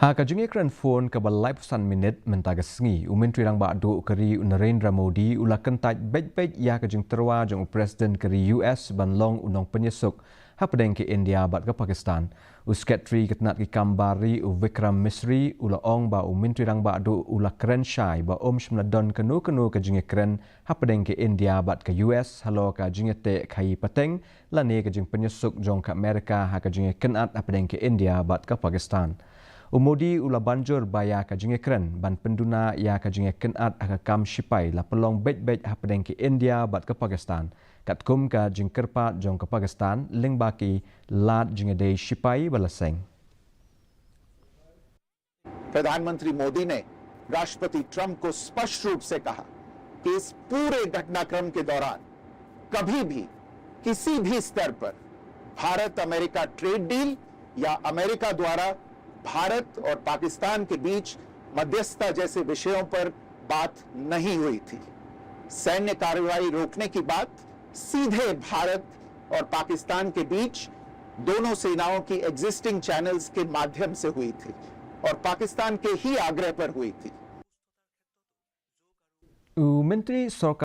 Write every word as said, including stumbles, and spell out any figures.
Ha ka jingïakren phone kaba laiphew san minit mynta ka sngi, u Myntri Rangbah Duh ka ri u Narendra Modi u la kyntait beit-beit ïa ka jingtyrwa jong u President ka ri U S ban long u nongpynïasuk hapdeng ka India bad ka Pakistan. U Secretary ka tnat ki kam bar ri u Vikram Misri u la ong ba u Myntri Rangbah Duh u la kren shai ba um shym la don kano kano ka jingïakren hapdeng ka India bad ka U S halor ka jingïateh khaïi pateng lane ka jingpynïasuk jong ka Amerika ha ka jingïakynad hapdeng ka India bad ka Pakistan. U Modi u la banjur ba ïa ka jingïakren ban pynduna ïa ka jingïakynad ha ka kam shipai la pynlong beit-beit hapdeng ka India bad ka Pakistan, katkum ka jingkyrpad jong ka Pakistan lyngba ki lad jingïadei shipai ba la seng. प्रधानमंत्री मोदी ने राष्ट्रपति ट्रंप को स्पष्ट रूप से कहा कि इस पूरे घटनाक्रम के दौरान कभी भी किसी भी स्तर पर भारत अमेरिका ट्रेड डील या अमेरिका द्वारा भारत और पाकिस्तान के बीच मध्यस्थता जैसे विषयों पर बात नहीं हुई थी। सैन्य कार्रवाई रोकने की बात सीधे भारत और पाकिस्तान के बीच दोनों सेनाओं की एग्जिस्टिंग चैनल्स के माध्यम से हुई थी और पाकिस्तान के ही आग्रह पर हुई थी। U Myntri Sorkar